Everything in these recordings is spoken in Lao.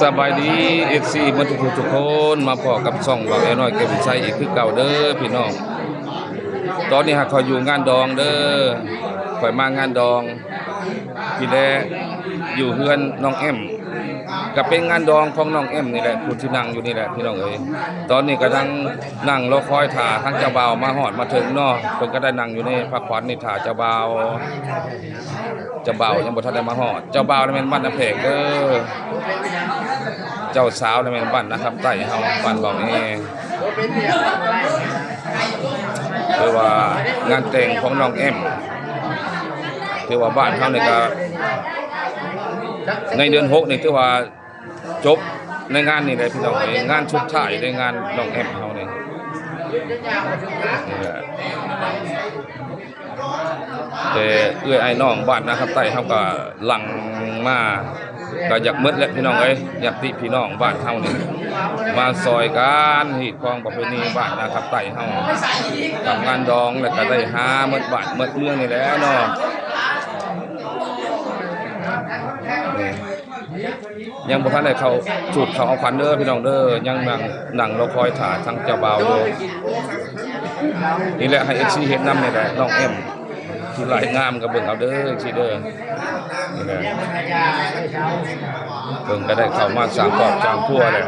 ສະບາຍດີ ເອັຟຊີ ໝົດທຸກຜູ້ທຸກຄົນ ມາພໍ້ກັບຊ່ອງບ່າວແອນ້ອຍແກ້ວວິໄຊອີກຄືເກົ່າເດີພີ່ນ້ອງ. ຕອນນີ້ຫາກຂ້ອຍຢູ່ງານດອງເດີ ຂ້ອຍມາງານດອງ ທີ່ແລະຢູ່ເຮືອນນ້ອງແອມ ກະເປັນງານດອງຂອງນ້ອງແອມນີ້ແຫຼະ ຜູ້ທີ່ນັ່ງຢູ່ນີ້ແຫຼະພີ່ນ້ອງເອີຍ. ຕອນນີ້ກະນັ່ງ ນັ່ງລໍຄອຍຖ້າທາງເຈົ້າບ່າວມາຮອດມາເຖິງເນາະ ເພິ່ນກະໄດ້ນັ່ງຢູ່ໃນພາຂວັນນີ້ຖ້າເຈົ້າບ່າວ. ເຈົ້າບ່າວຍັງບໍ່ທັນໄດ້ມາຮອດ. ເຈົ້າບ່າວນີ້ແມ່ນບ້ານນາແພງເດີ ເຈົ້າສາວນີ້ແມ່ນບ້ານນາຄຳໃຕ້ເຮົາ ບ້ານບ່າວແອ. ຖືວ່າງານແຕ່ງຂອງນ້ອງແອມ ຖືວ່າບ້ານເຮົານີ້ກະ ໃນເດືອນຫົກນີ້ຖືວ່າ ຈົບໃນງານນີ້ແຫຼະພີ່ນ້ອງເອີຍ ງານສຸດທ້າຍໃນງານນ້ອງແອມເຮົານີ້ ນີ້ແຫຼະ. ແຕ່ເອື້ອຍອ້າຍນ້ອງບ້ານນາຄຳໃຕ້ເຮົາກະຫຼັ່ງມາ ກະຢາກໝົດແຫຼະພີ່ນ້ອງເອີຍ ຍາດຕິພີ່ນ້ອງບ້ານເຮົານີ້ ມາຊ່ອຍກັນຮີດຄອງປະເພນີບ້ານນາຄຳໃຕ້ເຮົາ ທຳງານດອງ ແລ້ວກະໄດ້ຫາໝົດບ້ານໝົດເມືອງນີ້ແຫຼະເນາະ. ນີ້ ຍັງບໍ່ທັນໄດ້ເຂົ້າສູດເຂົ້າເອົາຂວັນເດີພີ່ນ້ອງເດີ ຍັງນັ່ງ ນັ່ງລໍຄອຍຖ້າທາງເຈົ້າບ່າວຢູ່. ນີ້ແຫຼະ ໃຫ້ເອັຟຊີເຫັນນຳນີ້ແຫຼະ ນ້ອງແອມທີ່ລາຍງາມກະເບິ່ງເອົາເດີ ເອັຟຊີເດີ. ນີ້ແຫຼະ ເພິ່ນກະໄດ້ເຂົ້າມາສ້າງຄອບສ້າງຄົວແຫຼະ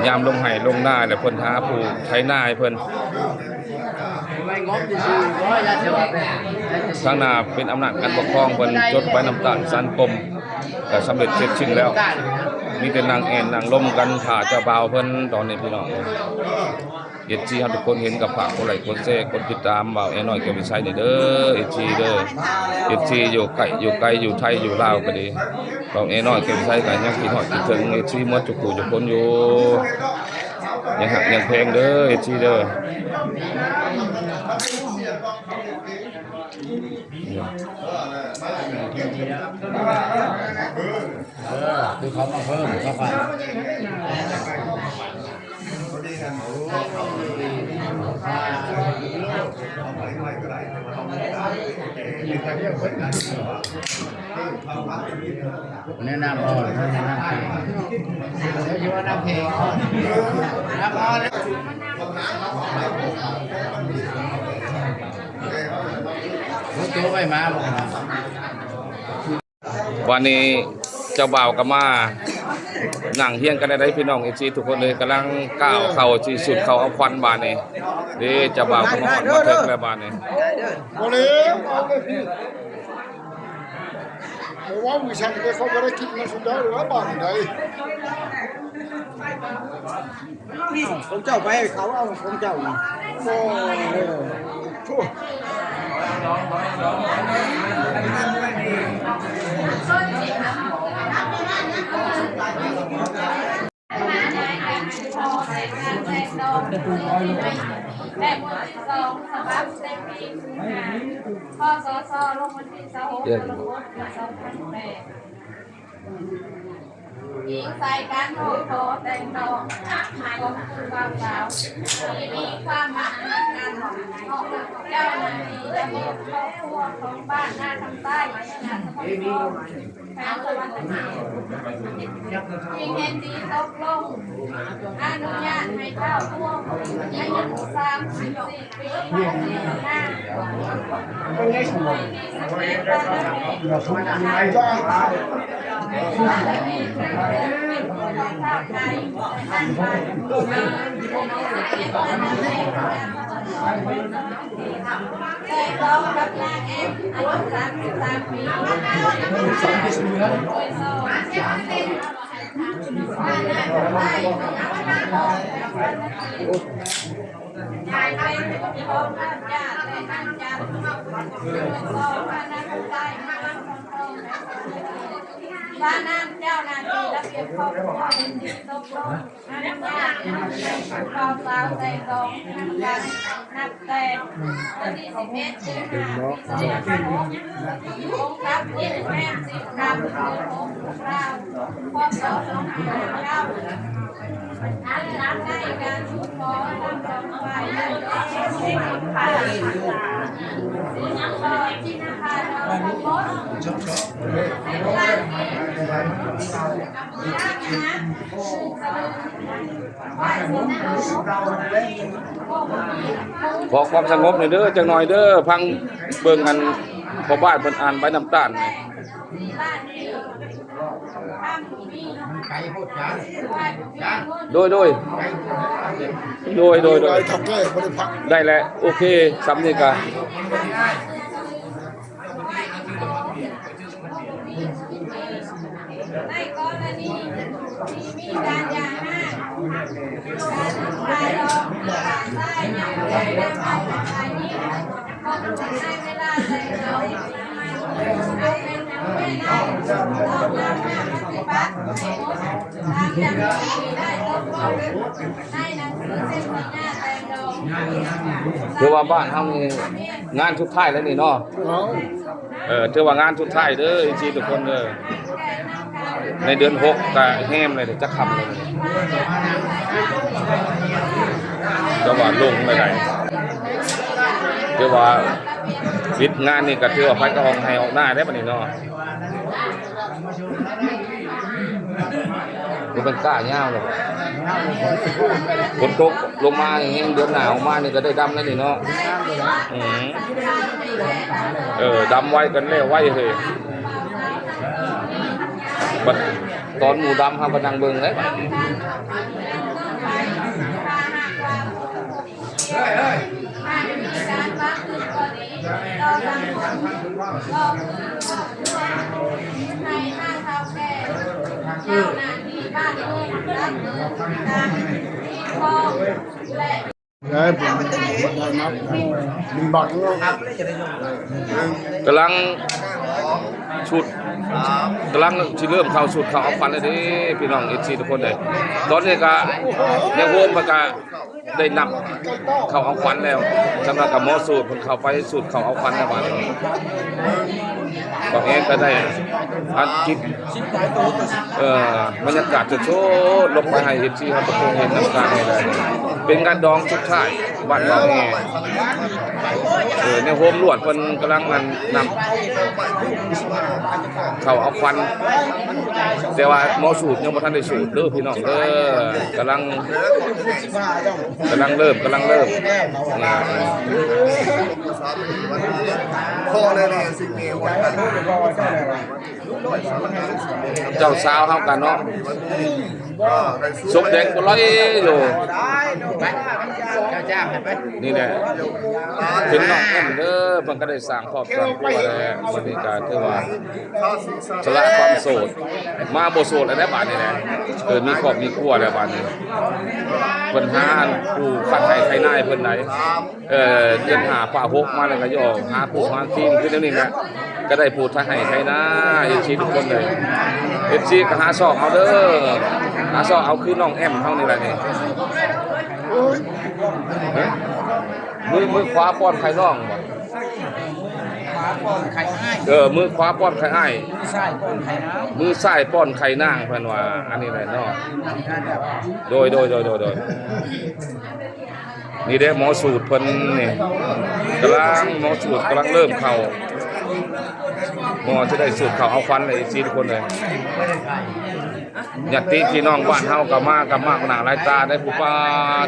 ຍາມລົງໄຮ່ລົງນາແຫຼະ ເພິ່ນຫາຜູ້ໄຖນາໃຫ້ເພິ່ນ. ທາງໜ້າເປັນອຳນາດການປົກຄອງ ເພິ່ນຈົດໃບນຳຕານສັງຄົມກະສຳເລັດເສັດສິ້ນແລ້ວ ມີແຕ່ນັ່ງແອນນັ່ງລົມກັນຖ້າເຈົ້າບ່າວເພິ່ນຕອນນີ້ພີ່ນ້ອງ. ເອັຟຊີເຮົາທຸກຄົນເຫັນກະຝາກກົດໄລ້ກົດແຊກົດຕິດຕາມບ່າວແອນ້ອຍແກ້ວວິໄຊນີ້ເດີ ເອັຟຊີເດີ. ເອັຟຊີຢູ່ໃກ້ຢູ່ໄກຢູ່ໄທຢູ່ລາວກະດີ ບ່າວແອນ້ອຍແກ້ວວິໄຊກະຍັງຄິດຮອດຄິດເຖິງເອັຟຊີໝົດທຸກຜູ້ທຸກຄົນຢູ່. ຍັງຮັກຍັງແພງເດີ ເອັຟຊີເດີ. ເອີ ຄືເຂົາມາເພີ່ມເຂົາໄປ ແນະນຳເອົາ ແນະນຳເອົາ ຢູ່ນຳເອງ ນຳເອົາ ຮູ້ໂຕໄວ້ມາບໍ່? ບາດນີ້ເຈົ້າບ່າວກະມາ ນັ່ງຮຽງກັນໄດ້ພີ່ນ້ອງເອັຟຊີທຸກຄົນເລີຍ ກຳລັງກ້າວເຂົ້າຊິສູດເຂົ້າເອົາຂວັນບາດນີ້ເດ້. ເຈົ້າບ່າວກະມາຮອດມາເຖິງແລ້ວບາດນີ້ ບໍ່ເລີຍ ບໍ່ເວົ້າມືສັນເດ້ ເຂົາບໍ່ໄດ້ກິນມັນສຸດຍອດແລ້ວບາດນີ້ໄດ໋. ຂອງເຈົ້າໄປ ເຂົາເອົາຂອງເຈົ້ານີ້ ໂອ້ ໂອ້ ແບບບົດທີສອງ ສະບັບແຕ່ງປີ ພ.ສ.ສ. ລົງວັນທີຊາວຫົກ ເດືອນຫົກ ສອງພັນແປດ. ອີງໃສ່ການຮ້ອງຂໍແຕ່ງດອງຂອງຄູ່ບ່າວສາວ ທີ່ມີຄວາມມັກຮັກກັນ ເຈົ້າໜ້າທີ່ລະບຽບຄອບຄົວຂອງບ້ານນາຄຳໃຕ້ ນາສະພານ ແຂວງສະຫວັນນະເຂດ ຈຶ່ງເຫັນດີຕົກລົງອະນຸຍາດໃຫ້ທ້າວພວງອາຍຸສາມສິບສີ່ ວ່ານາງເຈົ້າໜ້າທີ່ລະບຽບຄອບຄົວເປັນທີ່ຕົກລົງອະນຸຍາດໃຫ້ຜູ້ບ່າວສາວແຕ່ງດອງກັນ ນັບແຕ່ວັນທີສິບເອັດ ເດືອນຫ້າ ປີສອງພັນຫົກ ກົງກັບວັນທີແປດ ສິບຄ່ຳ ເດືອນຫົກ ລາວ ພ.ສ. ສອງພັນຫ້າຮ້ອຍຫ້າສິບເກົ້າ. ອັນຫຼັງໃນການສູ່ຂໍທຳດອງໄຟ ສິບຫ້າ ສິບຫ້າ ສິບຫ້າ ທັງໝົດ ຂໍຄວາມສະຫງົບໜ່ອຍເດີ ຈັກໜ່ອຍເດີ ຟັງເບິ່ງອັນພໍ່ບ້ານເພິ່ນອ່ານໃບນ້ຳຕານ. ໂດຍ ໂດຍ ໂດຍ ໂດຍ ໂດຍ ໄດ້ແລ້ວ ໂອເຄ ສ່ຳນີ້ກະ ໃນກໍລະນີທີ່ມີການຢ່າຮ້າງ ການທຳລາຍດອງ ການໃຊ້ ຖືວ່າບ້ານເຮົານີ້ງານສຸດທ້າຍແລ້ວນີ້ເນາະ. ເອີ ຖືວ່າງານສຸດທ້າຍເດີ ເອັຟຊີທຸກຄົນເດີ. ໃນເດືອນຫົກກະແຮມແລ້ວ ຈັກຄ່ຳແລ້ວ ແຕ່ວ່າລົງໄດ້ ຖືວ່າປິດງານນີ້ກະຖືວ່າໄປກະອອກໄຮ່ອອກນາໄດ້ບັດນີ້ເນາະ. ບໍ່ແມ່ນກ້າຍາວດອກ ຝົນຕົກລົງມາແຮງ ເດືອນໜ້າອອກມານີ້ກະໄດ້ດຳແລ້ວນີ້ເນາະ. ອືມ ເອີ ດຳໄວກັນແລ້ວໄວເຮີ້ຍ. ບັດຕອນໝູ່ດຳເຮົາກະນັ່ງເບິ່ງເດ້. ກຳລັງຊຸດ ກຳລັງຊິເລີ່ມເຂົ້າຊຸດເຂົ້າອອກຂວັນແລ້ວເດ້ ພີ່ນ້ອງເອັຟຊີທຸກຄົນເດີ. ຕອນນີ້ກະ ແນວໂຮມເພິ່ນກະ ໄດ້ນັບເຂົ້າອອກຂວັນແລ້ວ ສຳລັບກັບໝໍສູດເພິ່ນເຂົ້າໄປສູດເຂົ້າອອກຂວັນແລ້ວບາດນີ້ ບາງແອງກະໄດ້ອັດຄລິບ ເອີ ບັນຍາກາດສົດໆລົງໄປໃຫ້ເອັຟຊີເຮົາທຸກຄົນເຫັນນຳກັນນີ້ແຫຼະ. ເປັນງານດອງສຸດທ້າຍບ້ານບາງແອງ ເອີ ແນວໂຮມລວດເພິ່ນກຳລັງອັນນັບເຂົ້າອອກຂວັນ ແຕ່ວ່າໝໍສູດຍັງບໍ່ທັນໄດ້ສູດເດີ ພີ່ນ້ອງເດີ ກຳລັງ ກຳລັງເລີ່ມ ກຳລັງເລີ່ມ ເຈົ້າສາວເຮົາກັນເນາະ ສົບແດງບໍ່ລອຍຢູ່ ນີ້ແຫຼະ ເປັນນ້ອງແອມເດີ ເພິ່ນກະໄດ້ສ້າງຄອບສ້າງຄົວແລ້ວ ມື້ນີ້ກະຖືວ່າ ສະຫຼະຄວາມໂສດ ມາບໍ່ໂສດແລ້ວບາດນີ້ແຫຼະ ເອີ ມີຄອບມີຄົວແລ້ວບາດນີ້ ເພິ່ນຫາຜູ້ຄັດໄຮ່ໄຖນາໃຫ້ເພິ່ນໄດ໋ ເດືອນຫ້າປະຫົກມາແລ້ວກະຫາຜູ້ຫາທີມຄືແນວນີ້ແຫຼະ ກະໄດ້ຜູ້ໄຖໄຮ່ໄຖນາ ເອັຟຊີທຸກຄົນເດີ ເອັຟຊີກະຫາຊອກເອົາເດີ ຫາຊອກເອົາຄືນ້ອງແອມເຮົານີ້ແຫຼະນີ້ ມື ມືຂວາປ້ອນໄຂ່ນ້ອງບໍ່? ຂວາປ້ອນໄຂ່ອ້າຍ ເອີ ມືຂວາປ້ອນໄຂ່ອ້າຍ ມືຊ້າຍປ້ອນໄຂ່ນາງ ມືຊ້າຍປ້ອນໄຂ່ນາງ ເພິ່ນວ່າ ອັນນີ້ແຫຼະເນາະ ໂດຍ ໂດຍ ໂດຍ ໂດຍ ໂດຍ ນີ້ເດ້ ໝໍສູດເພິ່ນນີ້ ກຳລັງ ໝໍສູດກຳລັງເລີ່ມເຂົ້າ ໝໍຈະໄດ້ສູດເຂົ້າເອົາຂວັນແລ້ວ ເອັຟຊີທຸກຄົນເອີຍ. ຍາດຕິພີ່ນ້ອງບ້ານເຮົາກະມາກັບມາກໜ້າຫຼາຍຕາໄດ້ ຜູ້ປ້າ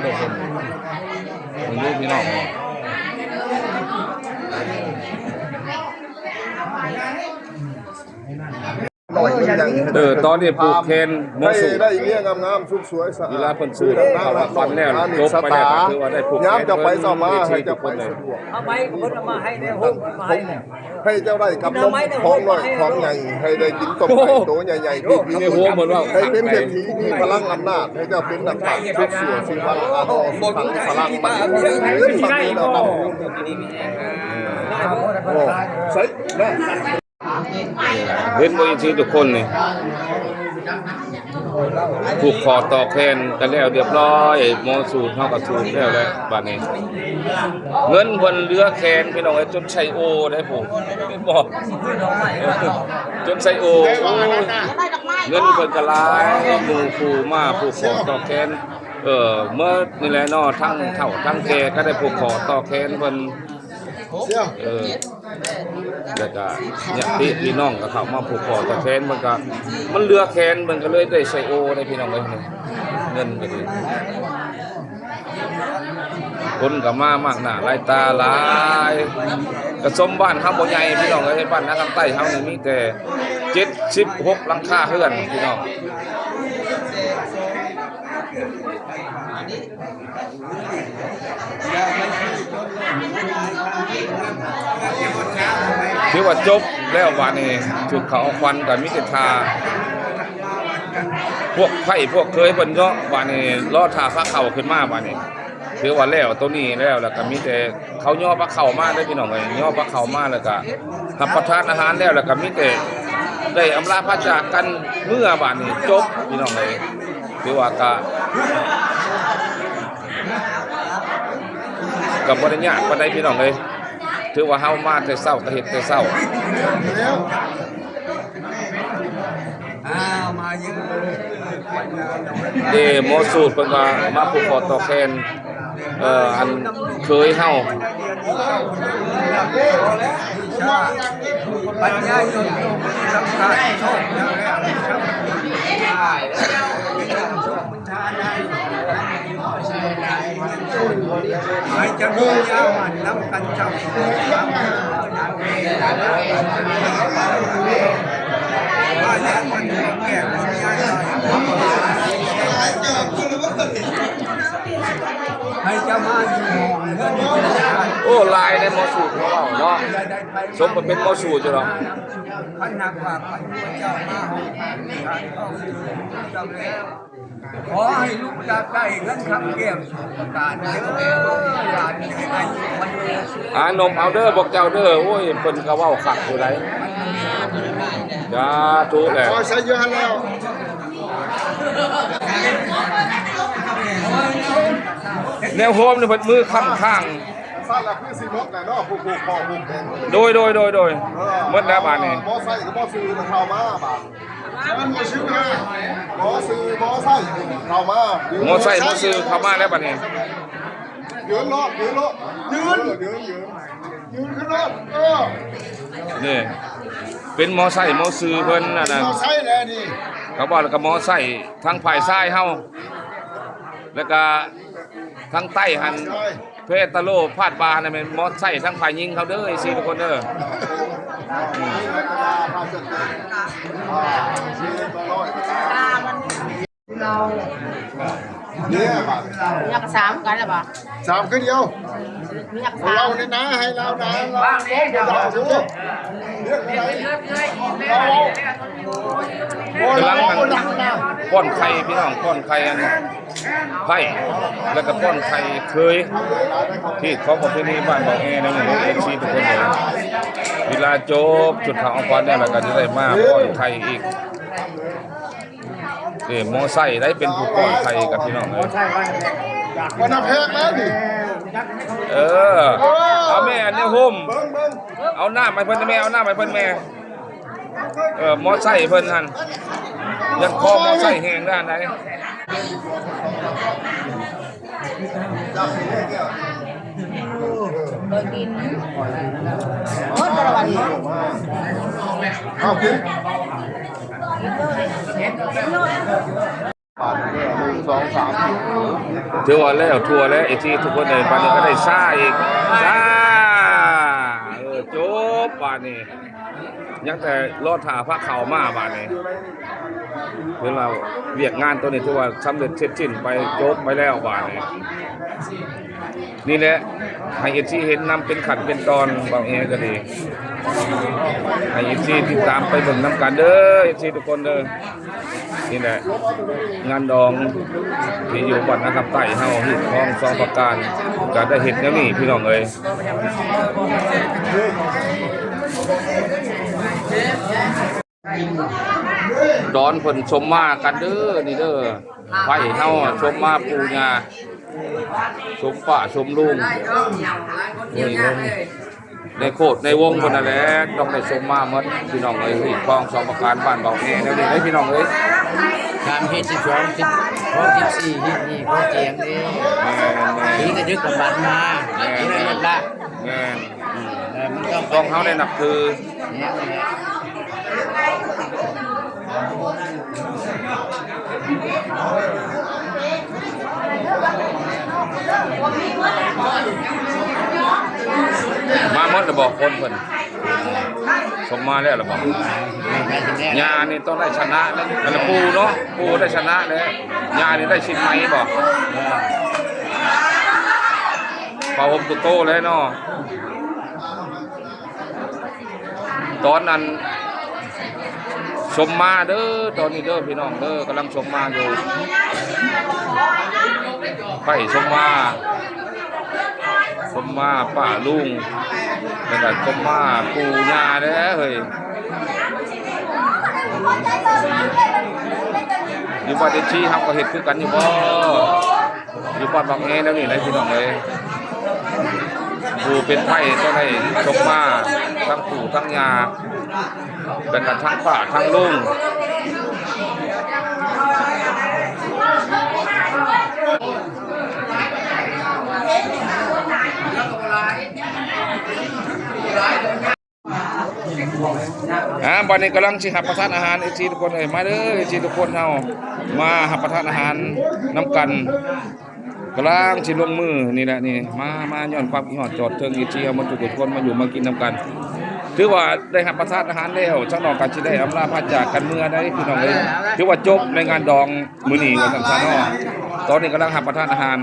ທຸກຄົນ ເບິ່ງດູພີ່ນ້ອງ ເອີ ຕອນນີ້ຜູກແຂນໝໍສູດ ໄດ້ເມຍງາມໆ ສຸກສວຍສະອາດ ເວລາເພິ່ນສູດເຂົ້າອອກຂວັນແລ້ວ ຈົບໄປແລ້ວກະຖືວ່າໄດ້ຜູກແຂນ ຍາມເຈົ້າໄປເຈົ້າມາ ໃຫ້ເຈົ້າໄປສະດວກ ເອົາໄປກະເພິ່ນເອົາມາໃຫ້ແດ່ ໂຮມເພິ່ນມາໃຫ້ແດ່ ໃຫ້ເຈົ້າໄດ້ກັບນົມຂອງນ້ອຍຂອງໃຫຍ່ ໃຫ້ໄດ້ກິນຕົ້ມໄກ່ໂຕໃຫຍ່ໆ ດີໆ ໃຫ້ເປັນເສດຖີມີພະລັງອຳນາດ ໃຫ້ເຈົ້າເປັນນັກປາດ ສຸກຊົ່ວຊີວັນ ອາໂຫ ສຸຂັງ ພະລັງ ມັນ ໂອ້ ໃສ່ນະ ເຫັນບໍ່ ເອັຟຊີທຸກຄົນນີ້ ຜູກຂໍ້ຕໍ່ແຂນກັນແລ້ວຮຽບຮ້ອຍ ໝໍສູດເຮົາກະສູດແລ້ວແຫຼະ ບາດນີ້ ເງິນເພິ່ນເຫຼືອແຂນພີ່ນ້ອງເອີຍ ຈົນໄຊໂອໄດ້ພຸ້ນ ເຫັນບໍ່ ຈົນໄຊໂອ ໂອ້ຍ ເງິນເພິ່ນກະຫຼາຍ ໝູ່ຄູ່ມາຜູກຂໍ້ຕໍ່ແຂນ ເອີ ເໝິດນີ້ແຫຼະເນາະ ທັງເຖົ້າທັງແກ່ກະໄດ້ຜູກຂໍ້ຕໍ່ແຂນເພິ່ນ ເອີ. ແລ້ວກະຍາດຕິພີ່ນ້ອງກໍເຂົ້າມາຜູກຂໍ້ຕໍ່ແຂນ ເພິ່ນກໍ ມັນເຫຼືອແຂນ ເພິ່ນກໍເລີຍໄດ້ໃສ່ໂອເດ້ພີ່ນ້ອງເອີຍ ເງິນກໍດີ ຄົນກໍມາມາກໜ້າຫຼາຍຕາຫຼາຍ ກະສົມບ້ານເຮົາບໍ່ໃຫຍ່ພີ່ນ້ອງເອີຍ ບ້ານນາຄຳໃຕ້ເຮົານີ້ມີແຕ່ເຈັດສິບຫົກຫຼັງຄາເຮືອນພີ່ນ້ອງ. ຖືວ່າຈົບແລ້ວບາດນີ້ ຖືກເຂົ້າເອົາຂວັນກໍມີແຕ່ຖ້າ ພວກໃພ້ພວກເຂີຍເພິ່ນເນາະ ບາດນີ້ລໍຖ້າພາເຂົ້າຂຶ້ນມາບາດນີ້ ຖືວ່າແລ້ວໂຕນີ້ແລ້ວ ແລ້ວກໍມີແຕ່ເຂົາຍໍພາເຂົ້າມາເດີພີ່ນ້ອງເອີຍ ຍໍພາເຂົ້າມາ ແລ້ວກໍຮັບປະທານອາຫານແລ້ວ ແລ້ວກໍມີແຕ່ໄດ້ອຳລາພາຈາກກັນເມືອບາດນີ້ ຈົບພີ່ນ້ອງເອີຍ. ຖືວ່າກະ ກະບໍ່ໄດ້ຍາກປານໃດພີ່ນ້ອງເອີຍ ຖືວ່າເຮົາມາແຕ່ເຊົ້າກະເຮັດແຕ່ເຊົ້າ. ເດ ໝໍສູດເພິ່ນກະມາຜູກຂໍ້ຕໍ່ແຂນ ເອີ ອັນເຂີຍເຮົາ. ໃຫ້ຈະມີຍາໝັ້ນນຳກັນເຈົ້າ ວ່າແລ້ວມັນແກ່ວມີຍາໜ້ອຍ ໃຫ້ເຈົ້າມາຢູ່ຫ້ອງເຮືອນ ໂອ້ ຫຼາຍໃນໝໍສູດຂອງເຮົາເນາະ ສົມກັບເປັນໝໍສູດຢູ່ດອກ ຄັນຫາກວ່າເຈົ້າມາຫ້ອງເຈົ້າແລ້ວ ຂໍໃຫ້ລູກຢາກໄດ້ເງິນຄຳແກ້ວສຸກປະການເດີ ຫຼານໃຫຍ່ອາຍຸວັນນະ ອານົມເອົາເດີພວກເຈົ້າເດີ ໂອ້ຍ ເພິ່ນກໍເວົ້າຄັກຢູ່ໃດ໋ ສາທຸແຫຼະ ຂໍໃຊ້ຢູ່ຫັ້ນແລ້ວ ແນວໂຮມນີ້ເພິ່ນມືຄ້ຳຄ້າງ ຊັ້ນລະຄືຊິໝົດແຫຼະເນາະ ຜູ້ຜູກຂໍ້ຜູກແຂນ ໂດຍ ໂດຍ ໂດຍ ເອີ ໝົດແລ້ວບາດນີ້ ໝໍໃຊ້ກໍບໍ່ຊື່ເຂົ້າມາບາດ ໝໍຊື່ ໝໍໃຊ້ເຂົ້າມາ ໝໍໃຊ້ໝໍຊື່ເຂົ້າມາແລ້ວບາດນີ້ ຢືນໂລດ ຢືນໂລດ ຢືນ ຢືນ ຢືນ ຢືນຂຶ້ນໂລດ ເອີ ນີ້ ເປັນໝໍໃຊ້ໝໍຊື່ເພິ່ນ ອັນນັ້ນ ໝໍໃຊ້ແຫຼະນີ້ ເຂົາເວົ້າແລ້ວກໍໝໍໃຊ້ທາງຝ່າຍຊາຍເຮົາ ແລ້ວກໍທາງໃຕ້ຫັ້ນ ແພຕະໂລ ພາດບ່າຫັ້ນ ແມ່ນໝໍໃຊ້ທາງຝ່າຍຍິງເຮົາເດີ ເອັຟຊີ ທຸກຄົນເດີ. ເນຍ ຍັກສາມກັນແລ້ວບໍ່? ສາມຄືດຽວ ຍັກສາມ ເລົ່າແນ່ນາ ໃຫ້ລາວນາ ລາວ ລາວ ລາວ ກຳລັງປ້ອນໄຂ່ພີ່ນ້ອງ ປ້ອນໄຂ່ອັນ ໄພ້ ແລ້ວກໍປ້ອນໄຂ່ເຂີຍ ທີ່ຂອງປະເພນີບ້ານເບົາແອ ແນວນີ້ເດີ ເອັຟຊີ ທຸກຄົນເດີ. ເວລາຈົບຊຸດເຜົາຂວັນແລ້ວ ແລ້ວກໍຈະໄດ້ມາປ້ອນໄຂ່ອີກ. ນີ້ໝໍໃຊ້ໄດ້ເປັນຜູ້ປ້ອນໄຂ່ກັບພີ່ນ້ອງເອີຍ ມັນແພງແລ້ວນີ້ ເອີ ເອົາແມ່ອັນນີ້ໂຮມ ເອົານ້ຳໃຫ້ເພິ່ນແມ່ ເອົານ້ຳໃຫ້ເພິ່ນແມ່. ເອີ ມໍໄຊເພິ່ນຫັ້ນ ຍັງຄໍມໍໄຊແຮງດ້ານໃດ. ເອົາກິນ ເອົາກິນ ໜຶ່ງ ສອງ ສາມ ສີ່ ຫ້າ ຫົກ ເຈັດ ແປດ ເກົ້າ ສິບ ສິບເອັດ ສິບສອງ ສິບສາມ ສິບສີ່ ສິບຫ້າ ສິບຫົກ ສິບເຈັດ ສິບແປດ ສິບເກົ້າ ສາມສິບ ເອີ ຈົບບາດນີ້ ຍັງແຕ່ລໍຖ້າພາເຂົ້າມາບາດນີ້ ເພິ່ນວ່າວຽກງານໂຕນີ້ຖືວ່າສຳເລັດເສັດສິ້ນໄປ ຈົບໄປແລ້ວບາດນີ້. ນີ້ແຫຼະ ໃຫ້ເອັຟຊີເຫັນນຳເປັນຂັ້ນເປັນຕອນ ເວົ້າແຮງກໍດີ ໃຫ້ເອັຟຊີຕິດຕາມໄປເບິ່ງນຳກັນເດີ ເອັຟຊີທຸກຄົນເດີ. ນີ້ແຫຼະ ງານດອງທີ່ຢູ່ບ້ານນາຄຳໃຕ້ເຮົາ ຮີດຄອງສອງປະການ ກໍໄດ້ເຮັດແນວນີ້ພີ່ນ້ອງເອີຍ. ດອນເພິ່ນຊົມມາກັນເດີ ນີ້ເດີ ໄພ້ເຮົາຊົມມາປູ່ຍ່າ ຊົມປ້າຊົມລຸງ ໃນໂຄດໃນວົງເພິ່ນນັ້ນແຫຼະ ຕ້ອງໄດ້ຊົມມາໝົດພີ່ນ້ອງເອີຍ. ຮີດຄອງສອງປະການ ບ້ານເບົາແອ ແນວນີ້ເດ້ພີ່ນ້ອງເອີຍ. ສາມຮີດ ສິບສອງ ສິບຫົກ ສິບສີ່ ຮີດນີ້ຂອງຈຽງເດ້. ແມ່ນໆ ຜີກະດຶກກະບັນມາ ແມ່ນໆ ແມ່ນ. ຕ້ອງເຮົາໄດ້ນັບຖື. ມາໝົດແລ້ວບໍ່ຄົນເພິ່ນ? ສົມມາແລ້ວລະບໍ່? ຍ່ານີ້ຕ້ອງໄດ້ຊະນະເດ້ ອັນລະປູ່ເນາະ, ປູ່ໄດ້ຊະນະແລ້ວ. ຍ່ານີ້ໄດ້ສິນໃໝບໍ່? ຜ້າຫົ່ມໂຕໂຕແລ້ວເນາະ. ຕອນນັ້ນສົມມາເດີ ຕອນນີ້ເດີພີ່ນ້ອງເດີ ກຳລັງສົມມາຢູ່ ໄປສົມມາ ສົມມາປ້າລຸງ ແລ້ວກໍສົມມາປູ່ຍ່າແດ່ເຮີ້ຍ. ຢູ່ບ້ານເອຊີເຮົາກໍເຮັດຄືກັນຢູ່ບໍ່? ຢູ່ບ້ານບັກແອແນວນີ້ນະພີ່ນ້ອງເອີຍ ຜູ້ເປັນໃພ້ຕ້ອງໄດ້ສົມມາທັງປູ່ທັງຍ່າ ແລ້ວກໍທັງປ້າທັງລຸງ. ອ່າ ບັດນີ້ກຳລັງຊິຮັບປະທານອາຫານ ເອັຟຊີ ທຸກຄົນເອີຍ ມາເດີ ເອັຟຊີ ທຸກຄົນ ເຮົາມາຮັບປະທານອາຫານນຳກັນ ກຳລັງຊິລົງມືນີ້ແຫຼະ ນີ້ ມາ ມາຍ້ອນຄວາມຄິດຮອດຈອດເຖິງ ເອັຟຊີ ເຮົາມາທຸກຄົນ ມາຢູ່ມາກິນນຳກັນ ຖືວ່າໄດ້ຮັບປະທານອາຫານແລ້ວ ຊາວນ້ອງກໍຊິໄດ້ອຳລາພາຈາກກັນເມືອໄດ໋ ພີ່ນ້ອງເອີຍ ຖືວ່າຈົບໃນງານດອງມື້ນີ້ວ່າຊັ້ນຊະເນາະ ຕອນນີ້ກຳລັງຮັບປະທານອາຫານ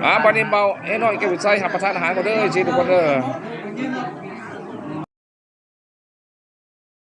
ອ່າ ບັດນີ້ເບົາເອນ້ອຍແກ້ວວິໄຊຮັບປະທານອາຫານກ່ອນເດີ ເອັຟຊີ ທຸກຄົນເດີ.